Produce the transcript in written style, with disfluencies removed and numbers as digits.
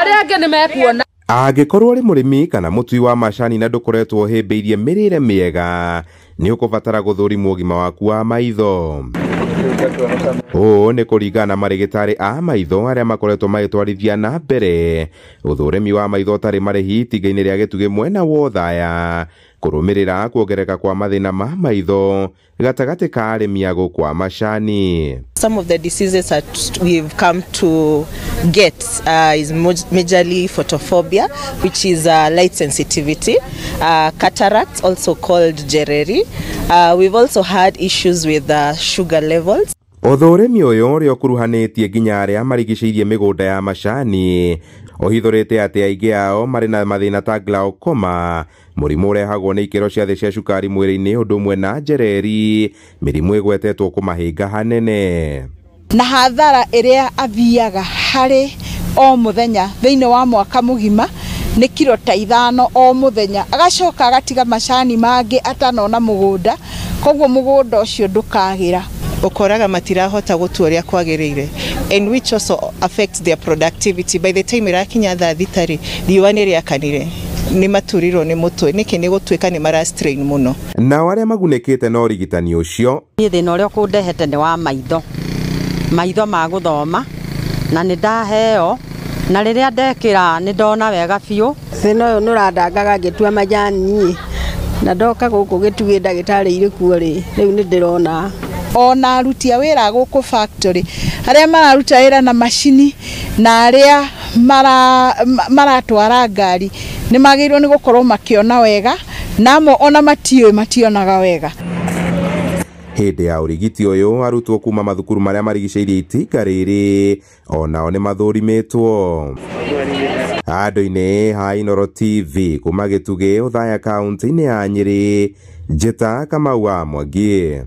Arĩa angĩ nĩ mekuona. Angĩkorwo ũrĩ mũrĩmi kana mũtui wa macani na ndũkoretwo ũhĩmbĩirie mĩrĩre mĩega, nĩ ũkũbatara gũthũrimwo ũgima waku wa maitho. Ũũ nĩ kũringana na marĩgĩtarĩ a maitho arĩa makoretwo magĩtwarithia na mbere ũthũrimi wa maitho ũtarĩ marĩhi itinga-inĩ rĩa Gĩtugĩ mwena wa Othaya, kũrũmĩrĩra kuongerereka kwa mathĩna ma maitho gatagatĩ ka arĩmi a gũkũ a macani. Some of the diseases that we've come to get is majorly photophobia, which is light sensitivity, cataracts, also called jereri. We've also had issues with sugar levels. Ũthũrimi ũyũ ũrĩa ũkuruhanĩtie nginya arĩa marigicĩirie mĩgũnda ya macani ũhithũrĩte atĩ aingĩ ao marĩ na mathĩna ta glaucoma, mũrimũ ũrehagwo nĩ ikĩro cia thĩ cia cukari mwĩrĩ-inĩ, ũndũ ũmwe na njereri, mĩrimũ ĩgwetetwo kũmahĩnga hanene. Na hathara ĩrĩa athiaga harĩ o mũthenya thĩinĩ wa mwaka mũgima nĩ kiro ta 5 o mũthenya, agacoka agatiga macani mangĩ atanona mũgũnda, koguo mũgũnda ũcio ndũkagĩra. Ũkoraga matirahota gũtua ũrĩa kwagĩrĩire, and which also affects their productivity. By the time ĩrakinya thaa thita rĩ, riũa nĩ rĩakanire, nĩ maturirwo nĩ mũtwe, nĩkĩ nĩ gũtuĩka nĩ mara strain mũno. Nao arĩa magunĩkĩte na ũrigitani ũcio, niĩ thĩna ũrĩa ũkũndehete nĩ wa maitho, maitho ma gũthoma, na nĩ ndaheo, na rĩrĩa ndekĩra nĩ ndona wega biũ. Thĩna ũyũ nĩ ũrandangaga ngĩtua majani, na ndoka gũkũ Gĩtugĩ ndagĩtarĩ irĩ kuo rĩ, rĩu nĩ ndĩrona. Ona aruti a wĩra gũkũ factory arĩa mararuta wĩra na macini na arĩa maratwara ngari nĩ magĩrĩirwo nĩ gũkorwo makĩona wega, namo ona matiũĩ mationaga wega. Hĩndĩ ya ũrigiti ũyũ arutwo kuma mathukuru marĩa marigicĩirie itinga rĩrĩ onao nĩ mathũrimĩtwo. Andũ-inĩ ha Inooro TV kuma Gĩtugĩ, Othaya, kaũntĩ-inĩ ya Nyĩrĩ, Njĩta Kamau wa Mwangi.